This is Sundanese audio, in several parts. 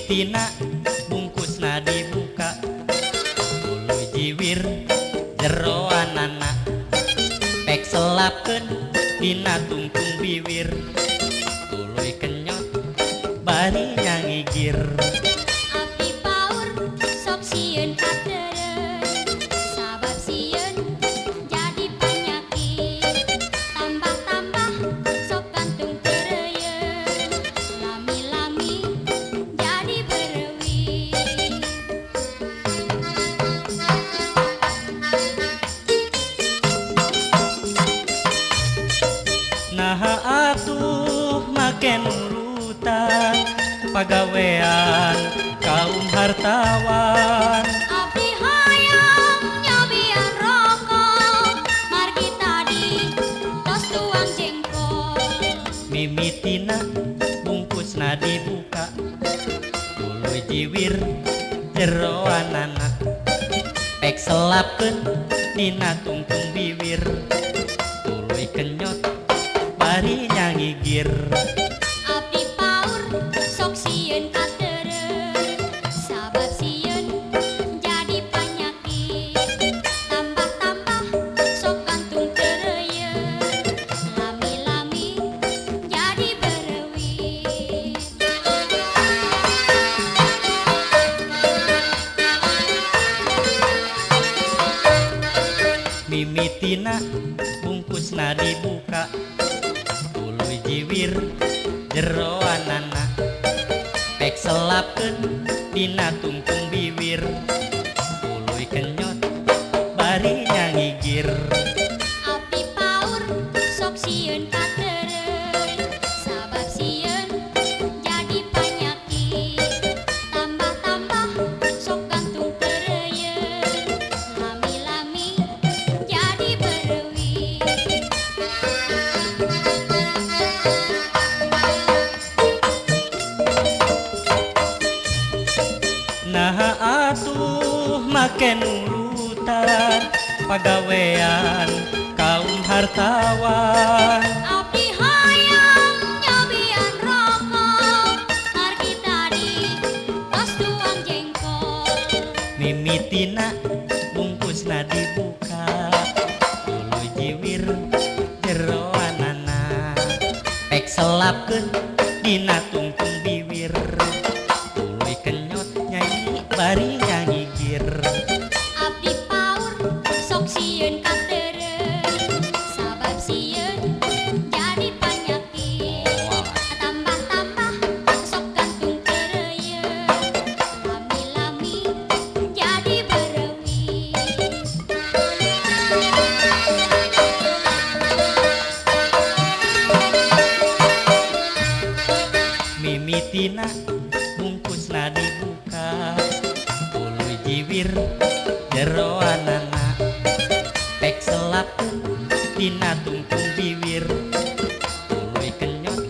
Mimitina bungkusna dibuka, tuluy jiwir jeroanana, pek selapkeun dina tungtung biwir, tuluy kenyot bari nyangigir. Abdi paur sok sieun katereuy, sabab sieun jadi panyakit, tambah-tambah sok gantung tereuyeun, lami-lami jadi bereuwih. Naha atuh make nurutan pagawean kaum hartawan. Abdi hayang nyobian rokok, margi tadi tos tuang jengkol. Mimitina bungkusna dibuka, tuluy jiwir jeroanana, pek selapkeun dina tungtung biwir, tuluy kenyot bari nyangigir. Abdi paur sok sieun katereuy, sabab sieun jadi panyakit, tambah-tambah sok gantung tereuyeun, lami-lami jadi bereuwih. Mimitina bungkusna dibuka, tuluy jiwir jeroanana, pek selapkeun dina tungtung biwir, tuluy kenyot bari nyangigir. Abdi paur sok sieun katereuy, sabab sieun jadi panyakit, tambah-tambah sok gantung tereuyeun, lami-lami jadi bereuwih. Naha atuh make nurutan pagawean kaum hartawan. Abdi hayang nyobian rokok, margi tadi tos tuang jengkol. Mimitina bungkusna dibuka, tuluy jiwir jeroanana, pek selapkeun dina tungtung biwir, tuluy kenyot nyanyi bari nyangigir. Abdi paur sok sieun katereuy, sabab sieun jadi panyakit, tambah-tambah sok gantung tereuyeun, lami-lami jadi bereuwih. Mimitina bungkusna dibuka, tuluy jiwir jeroanana, pek selapkeun dina tungtung biwir, tuluy kenyot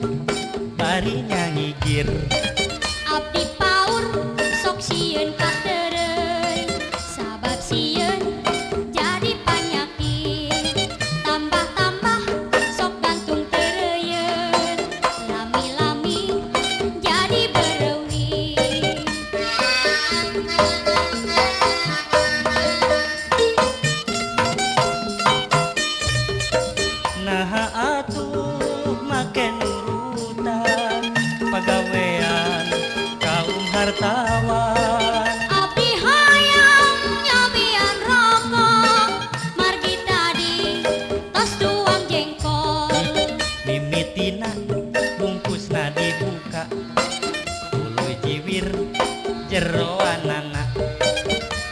bari nyangigir. Abdi paur sok sieun katereuy, sabab sieun jadi panyakit, tambah-tambah sok gantung tereuyeun, lami-lami jadi bereuwih. Naha atuh make nurutan pagawean kaum hartawan. Abdi hayang nyobian rokok, margi tadi tos tuang jengkol. Mimitina bungkusna dibuka, tuluy jiwir jeroanana,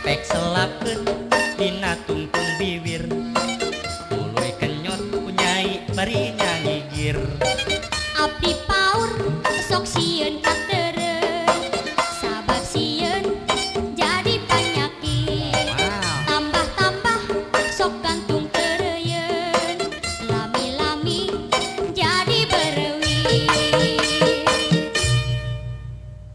pek selapkeun dina tungtung biwir, tuluy kenyot kunyai bari nyangigir. Abdi